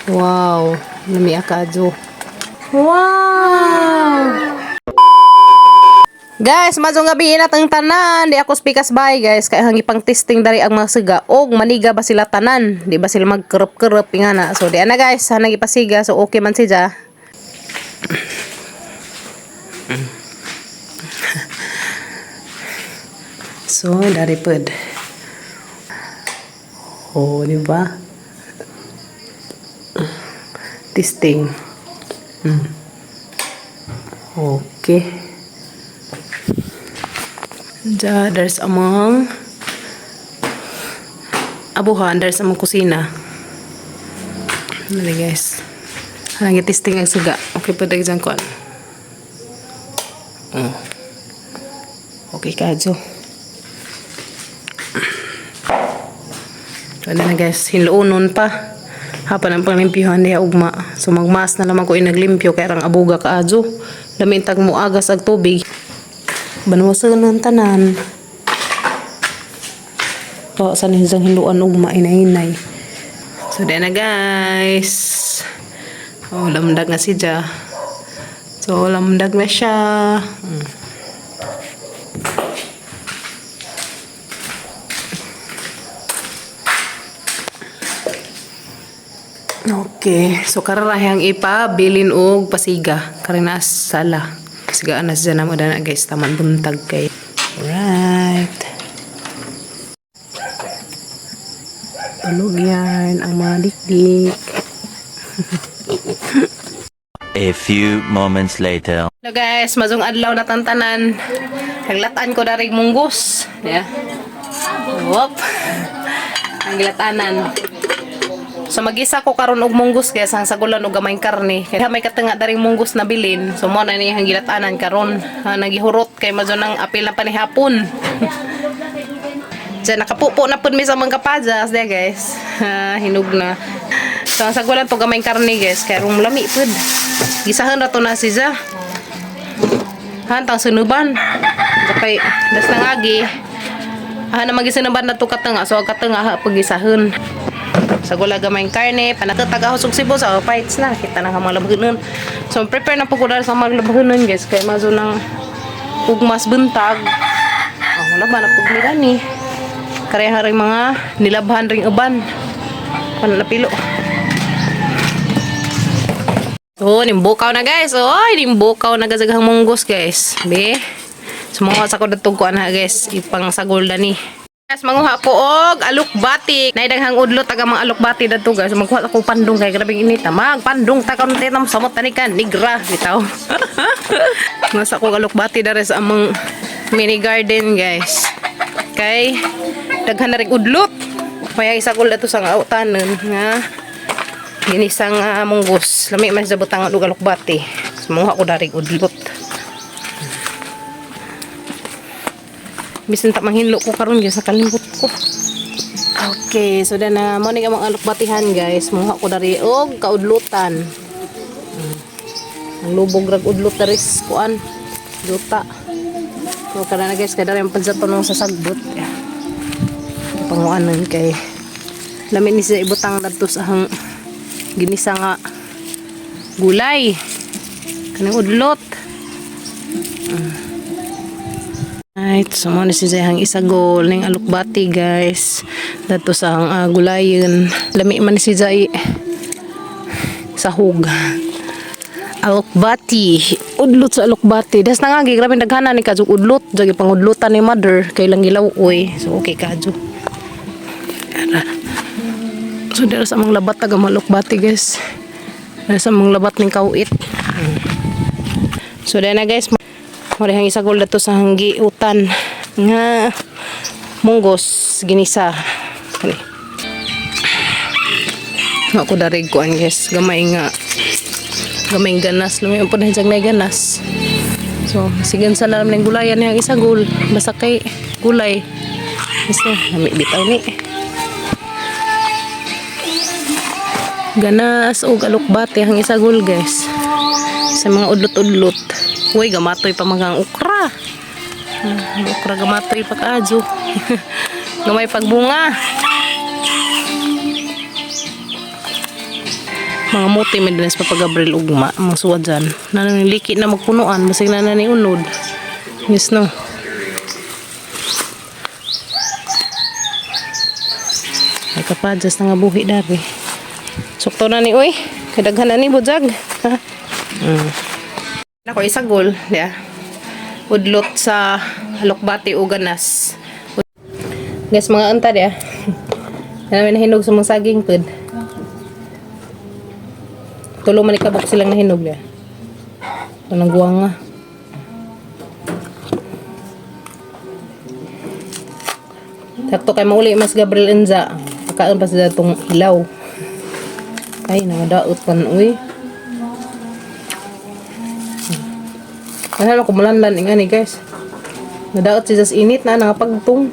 Wow, lami akadyo. Wow! Guys, mazong gabi na tang tanan. Di ako speakas bay, guys. Kaya hangi pang testing dari ang mga siga. Og maniga ba sila tanan? Di ba sila magkerup-kerup nga na. So di ana guys, hanang ipasiga. So okay man siya. So dari pud. Oh, di ba? Testing. Okay. Ja, there's among abuhan, there's among kusina. Dali guys. Hanang testing ang suga. Okay pa daghan kuan. Oh. Okay kadyo. Wala na guys, hinluonon pa. Hapan ang panglimpyuhan niya ugma. So magmas na lamang ko inaglimpyo kay rang abuga kaadyo. Lamintag mo agas ag tubig. Banwasan ng tanan. Pa sa nizang hinluan ugma inahinay. So di na guys. Oh, lamdag na si Ja. So lamdag na siya. Okay. So kararahang ipa bilin og pasiga. Karina sala. Pasigaan na siya na mo na guys. Taman buntag kay. Alright. Tulog yan ang mga dikdik. A few moments later. Hello guys, mazong adlaw na tantanan. Naglatan ko darig munggos. Yeah. Whoop. Ang gilatanan. So magisa ko karon og munggos guys, ang sagulan og gamay karne. Kaya may katanga daring munggos na bilin. So mo na ni ang gilatanan karon. Ha, nagihurot kay mazo nang apil na panihapon. Diyan, nakapupo na pud mi sa mga kapajas, diya guys. Ha, hinog na. So, ang sagulan to gamay karne guys, kay rong lami pud. Gisahan ra to na si Ja. Hantang sunuban. Kay das nangagi. Ah, na magisunuban na to katanga. So, ang katanga ha pagisahon. Sa gula gamay karne, panakatag ako sug sibo sa fights na. Kita na ka mga labahanon. So, prepare na po ko dahil sa mga labahanon guys. Kay mazo nang ugmas buntag. Ah, wala ba na pug nila ni. Kareha ring mga nilabhan ring uban. Panalapilo. Oh, nimbukaw na guys. Oy, nimbukaw na gazaghang munggos guys. Be. Sumuha sa ko datong ko ana guys, ipang sagol na ni. Guys, manguha ko og alukbati. Naidaghang udlo taga mga alukbati dadto guys. Magkuha ako pandong kay grabing init. Mag pandong ta karon tinam samot tani ka nigra bitaw. Nasa ko alukbati dere sa among mini garden guys. Kay daghan na ring udlot. Kaya isagol dato sa nga utanon nga ginisang munggos. Lami man sa butang og alukbati. Sumuha ko darig udlot. Bisan ta manghinlo ko karon gyud sa kalimot ko. Okay, so dan na mo ni among alukbatihan guys. Muha ko dari og kaudlutan. Ang lubog rag udlot dari sa kuan. Duta. So kada na guys, kada rin pansa sa sagbot. Panguanon kay lami ni siya ibutang dadto sa hang ginisa nga gulay. Kaning udlot. Right, so mo ni siya hang isagol ning alukbati guys. Dadto sa hang gulayon. Lami man ni siya sahog. Alukbati. Udlot sa alukbati. Das nangagi grabe daghana ni kadyo udlot. Jagi pangudlutan ni mother kay lang gilaw oy. So okay kadyo. Ara. So dara sa among labat taga alukbati guys. Dara sa among labat ning kawit. So dahil na guys, mura hang isagol dato sa hanggi utan nga munggos ginisa. Kani. Nga ko darig kuan guys, gamay nga gamay ganas lumi po na na ganas. So, sigan sa nalam ng gulayan yang isagol, basta kay gulay. So, lami bitaw ni. Ganas og alukbate ang isagol guys. Sa mga udlot-udlot. Uy, gamatoy pa mga ang okra. Okra gamatoy pa kaadyo. Gamay pagbunga. Mga muti man din sa Papa Gabriel ugma, mga suwa dyan. Nanang liki na magpunuan, basig na na ni unod. Yes no. Ay kapadjas na nga buhi dari. Sukto na ni uy. Kadaghan na ni budyag. Ha? Ako isagol, ya. Udlot sa halukbati o ganas. Guys, mga anta ya. Namin nahinog sa mga saging pud. Tulo man ikabok silang nahinog ya. Anong guwanga. Sakto kay mauli mas Gabriel Enza. Pagkaon pa sila tong hilaw. Ay, nangadaot pa na, uy. Ano kumulanlan nga ni guys. Nadaot siya sa init na nangapagtong.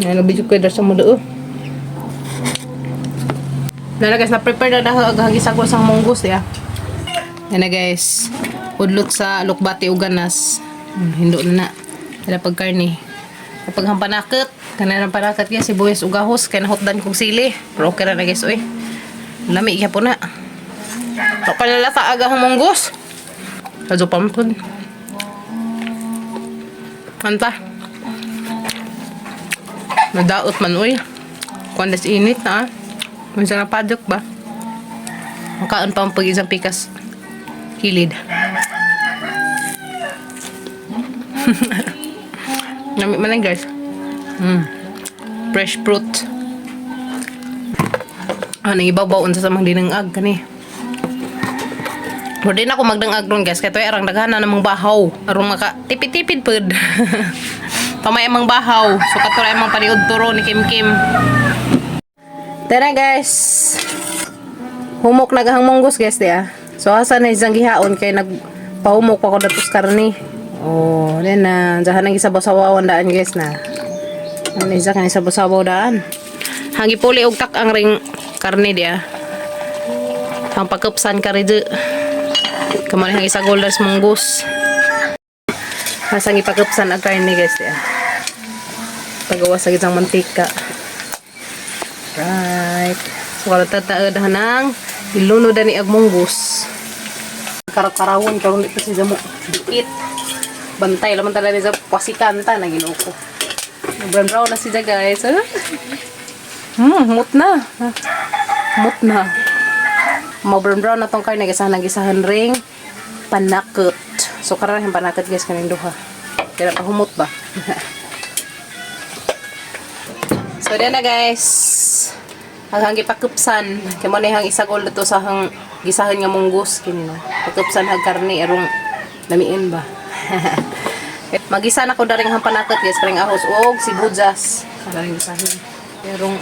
Ano video ko sa mo doo. Nala guys, na-prepare na dahil ang hagisagol sa munggus ya. Yan na guys. Udlot sa lukbati o ganas. Hindo na na. Kaya pagkarni. Kapag hampanakit, kanang panakit guys, sibuyas ug ahos, kay nahutdan kog sili. Pero okay ra na guys, uy. Lami gyapon na. So, kanalata aga ang munggus. Kadyo pampun. Kanta. Nadaot man, uy. Kuan das init na. Minsan na padok ba? Makaon pa ang pag-isang pikas. Kilid. Lami man lang guys. Fresh fruit. Ano, ibabaw unsa sa mga dinangag kani. Pero di na ako magdangag ron guys, kay tuwi arang daghan na namang bahaw. Aron maka tipid-tipid pud. Pamay amang bahaw. So katura amang paniud turo ni Kim Kim. Tara guys. Humok na gahang munggos guys diya. So asa na isang gihaon kay nagpahumok pa ko datos karni. Oh, then na jahan ang gisabaw-sabawan daan guys na. Ano isa kan isabaw-sabaw daan. Hangi puli og tak ang ring karne diya. Ang pagkupsan ka rin. Kamali hang isang golders munggus. Hasang ipagkupsan ang karne guys diya. Pagawa sa isang mantika. Right. So karon tataod hanang ilunod ni ag munggus. Karakarawon karon di pa siya mo dikit. Bantay laman talaga sa pasikan ta na Ginoo ko. Brown brown na siya guys. Ah. Mut na. Mut na. Mo brown brown na tong karne guys, nagisahan ring panakot. So karon ang panakot guys kaning duha. Kaya pa humot ba? So diyan na guys. Hanggang gipakupsan. Kay mo ni hang isagol dito sa hang gisahan nga munggus kini no. Pakupsan hag karne arong lamiin ba. Magisa na ko daring hang panakot guys karing ahos og sibuyas. Karing gisahan. Erong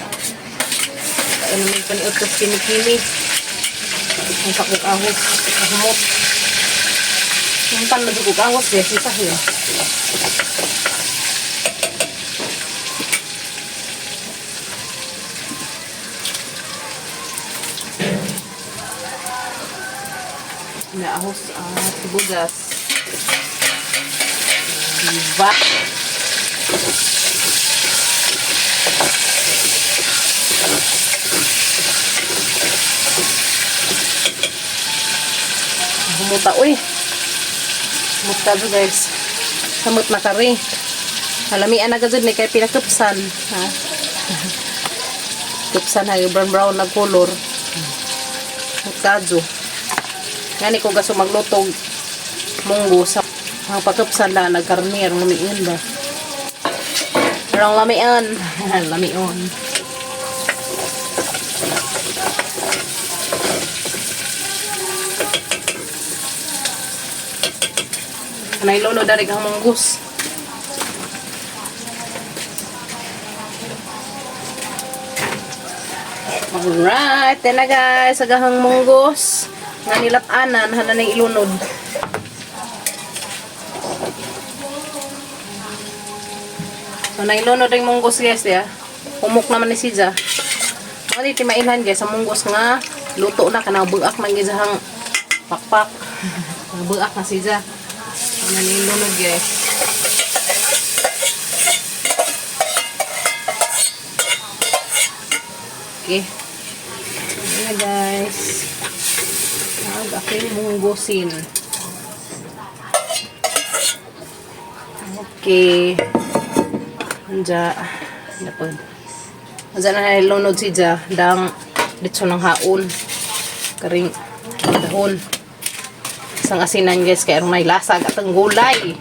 ano may paniud ko kinikini. Ang sakog ahos humot. Humtan na jud ahos guys isahin. Na ahos at sibuyas. Diba? Humuta, uy. Humuta do guys. Samot na kari. Alamian na gazud ni kay pinakupsan. Ha? Kupsan ha, yung brown brown na color. Humuta do. Ngani ko gaso maglutog munggo sa ang pagkapsan na nagkarni ang lamiin ba. Pero ang lamian, lamion. Anay lolo dari kang munggus. Alright, yan na guys, agahang munggos. Nga nilap-anan, hana na ilunod. So, nailunod ang munggos guys, ya. Humok naman ni Siza. Mga di timailhan guys, ang munggos nga luto na, kanang buak man gizahang pakpak. Buak na Siza. Ano na ilunod guys. Okay. Ayan na, guys. Ag aking munggosin. Okay. Anja. Napod. Anja na nilunod si Ja. Dang ditso ng haon. Karing dahon. Isang asinan, guys, kaya may lasag at ang gulay.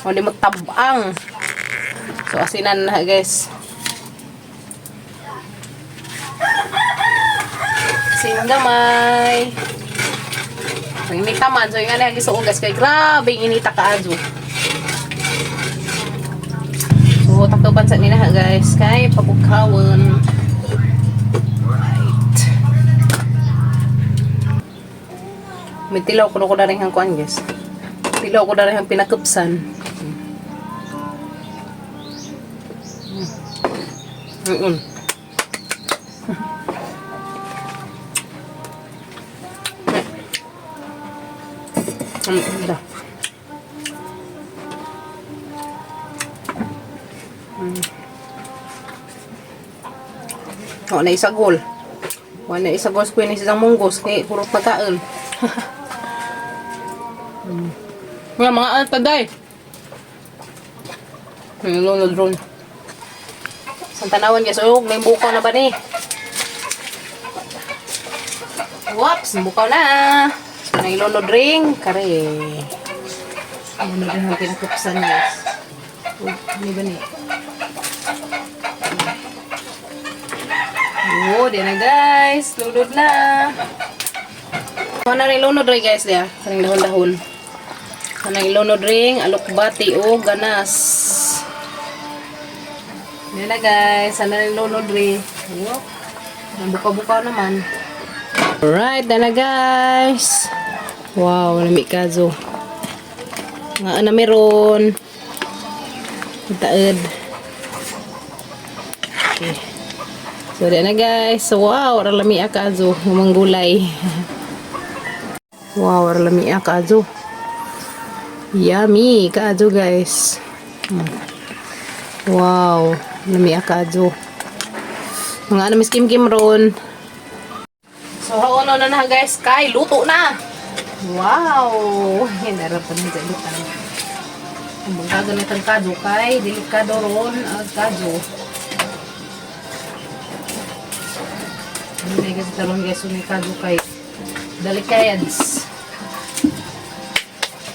O di mo tabang. So asinan na, guys. Asin gamay. Ang inita man. So yung ano yung gisuong, guys. Kaya grabe yung inita ka ajo. So takupan sa nila, guys. Kay pabukawan. Right. May tilaw ko na rin ang kuan, guys. Tilaw ko na rin ang pinakupsan. Mm. Mm. Mm. Oh, na isagol. Wala na isagol sa ni isang munggos kay puro pagkaon. Mga mga ano taday. Nilunod ron. Sa tanawan, guys, oh, may bukaw na ba ni? Whoops, bukaw na. So, nailunod ring. Kare. Ano na rin ang pinakupsan, guys. Oh, ano ba ni? Oh, di na, guys. Lunod na. Ano na rin lunod rin, guys, diya. Karing dahon-dahon. Ano ilunod ring alukbati o ganas. Yan na, guys. Ano rin lunod ring. Oh, buka-buka naman. Alright, na na, guys. Wow, lami kazo. Nga na meron. Taed. Okay. So, di na, guys. So, wow, lami kazo. Umang gulay. Wow, lami kazo. Yummy kazo, guys. Wow, lami kazo. Mga ano, miss Kim Kim ron. So, ano na na, guys, kay luto na. Wow! Hinarap pa na dyan lutan. Ang mga ganitang kajo kay delikado ron ang kajo. Hindi kasi talong, guys, may kajo kay delikads.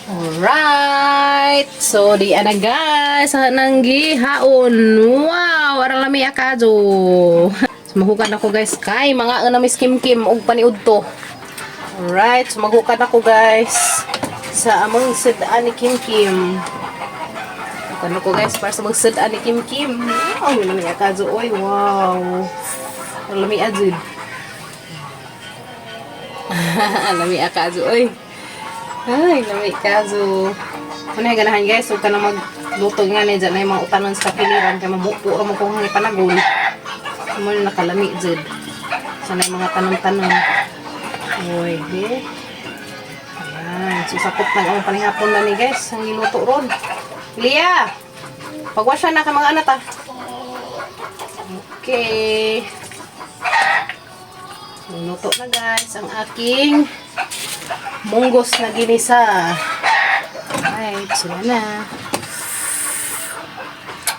Alright! So, di ana, guys, nang gihaon. Wow! Arang lami akajo. So, maghukad ako, guys, kay mga ano miss Kim Kim og paniud to. Alright, so maghukad ako, guys, sa among sud-an ni Kim Kim. Hukad ako, guys, para sa among sud-an ni Kim Kim. Wow, lami akajo oy. Wow. Ang lami ajud. Lami akajo oy. Ay, lami kazo. Ano yung ganahan, guys? Huwag ka na magluto nga ni dyan na yung mga utanon sa kapiliran kaya mabuko ra mo kung hangi panagol. Mo na nakalami jud. Sana yung mga tanong-tanong. Uy, di. Ayan. So, sakop na ang panihapon na ni, guys. Ang giluto ron. Lia! Pagwasya na ka mga anak ah. Okay. Luto na, guys, ang aking munggos na ginisa. Ay, sila na.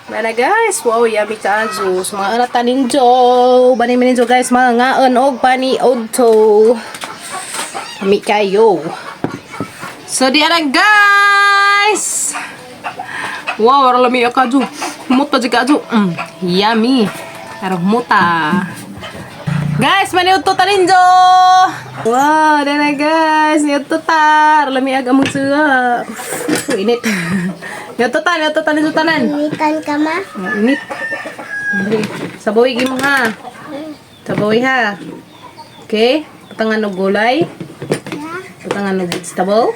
Wala, guys. Wow, yummy ka juice. Mga anak ninjo. Bani ninjo, guys. Mga ngaon og pani odto. Yummy kayo. So, di ara, guys. Wow, ara lami ka ju. Humot pa jud ka ju. Yummy. Ara humuta. Guys, maniudto ta ninjo! Wow, dana, guys, niudto ta. Lami ag among suwa. Uy, init. Niudto ta ninjo tanan. Initan ka ma? Oh, init. Dali. Sabawi gimo ha. Sabawi ha. Okay? Patangan og gulay. Patangan og vegetable.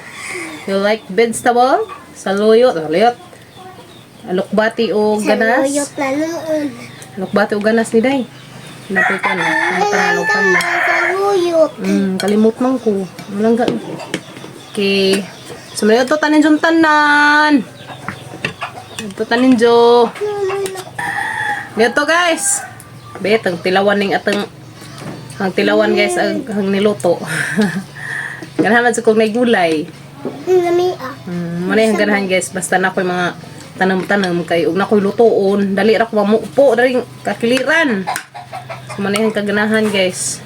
You like vegetable? Saluyot, saluyot. Alukbati o ganas. Saluyot na noon. Alukbati o ganas ni Day. Napay ka na. Patangan og Ka panla. ma, saluyot. Kalimot man ko. Walang ga. Okay. So, may ito tanin yung tanan. Ito tanin jo. Dito, guys. Bet, ang tilawan ning atang Ang tilawan guys, ang niluto. Ganahan man sa kong may gulay. Lami ah. Muna yung ganahan guys, basta na ako'y mga tanam-tanam kay ug na ako'y lutoon, dali ra ko mamupo, dali kakiliran. So muna yung kaganahan guys.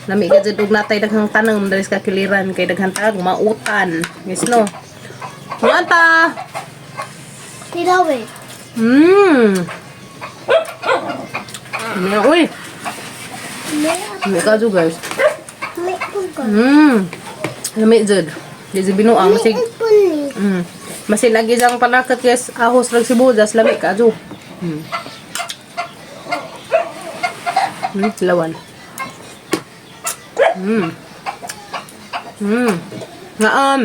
Lami ka jud og natay daghang tanam dali sa kakiliran kay daghan tag mautan. Guys no. Muanta. Tilaw eh. Uy, Lami lami ka jud guys. Lami ko ka. Lami jud. Di jud binuang masig. Lami ko ni. Masin lagi sang panakat guys, ahos rag sibuyas, lami ka jud. Lawan. Ngaam.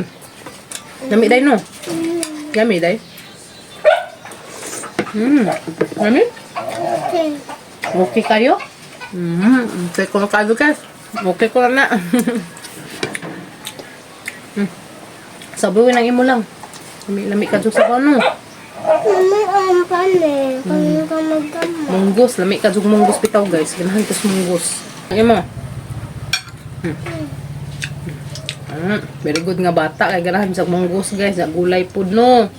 Lami day no. Yummy day. Yummy? Okay. Okay kayo? Okay ko na kayo guys. Okay ko na na. Sabuin ang imo lang. Lami, lami ka sa no. Lami ang pane. Kung ka magkama. Munggos, lami ka jug munggos bitaw guys. Ganahan ko sa munggos. Ang imo. Very good nga bata kay ganahan sa munggos guys, sa gulay pud no.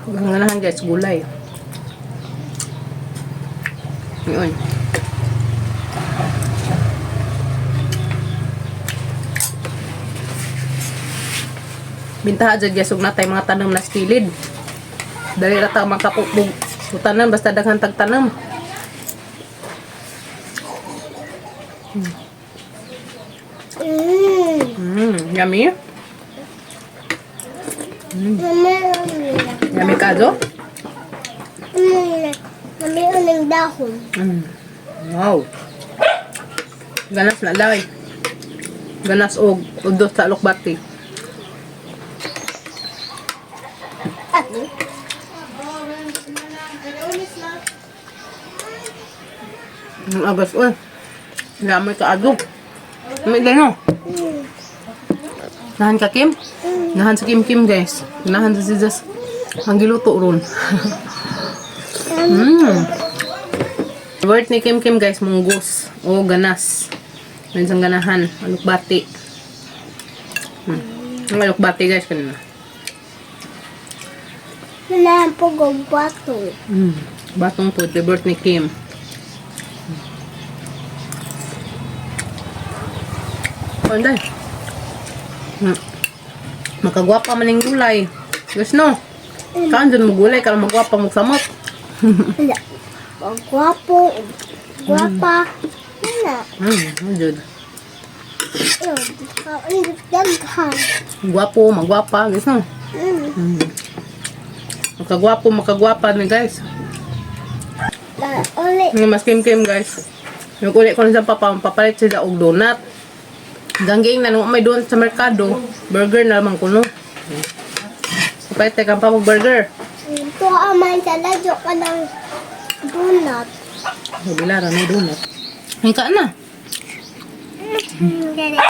Ang ganahan guys, gulay. Yun. Bintaha dyan guys, ug natay mga tanom na stilid. Dali ra ta makapupog. Tanom basta daghan tag tanom. Yummy. Lami ang Yummy ka jo? Lami ang dahon. Wow. Ganas na lay. Ganas og udos sa alokbati. At Ang agas oy. Yummy ka ado. Yummy din no. Nahan ka Kim? Nahan sa Kim Kim guys. Nahan sa si Jas. Ang giluto ron. Favorite ni Kim Kim guys, munggos o ganas. Minsan ganahan, alukbati. Ang alukbati guys kanina. Wala po bato. Batong po, favorite ni Kim. Oh, hindi. Makagwapa man yung gulay. Guys, no? Kaan dyan mo gulay, karon magwapa mo samot. Wala. Gwapo. Gwapa. Wala. Jud. Ang daghan. Gwapo, magwapa, guys, no? Makagwapo, makagwapa ni guys. Uli. Yung mas Kim Kim guys. Yung uli ko na sa papa, papalit sila og donut. Gangging na nung may donut sa merkado, burger na naman kuno. Papalit tayo kang papa burger. Ito aman sa ladyo ka ng donut. Bila ra may donut. Hingka na. Dali.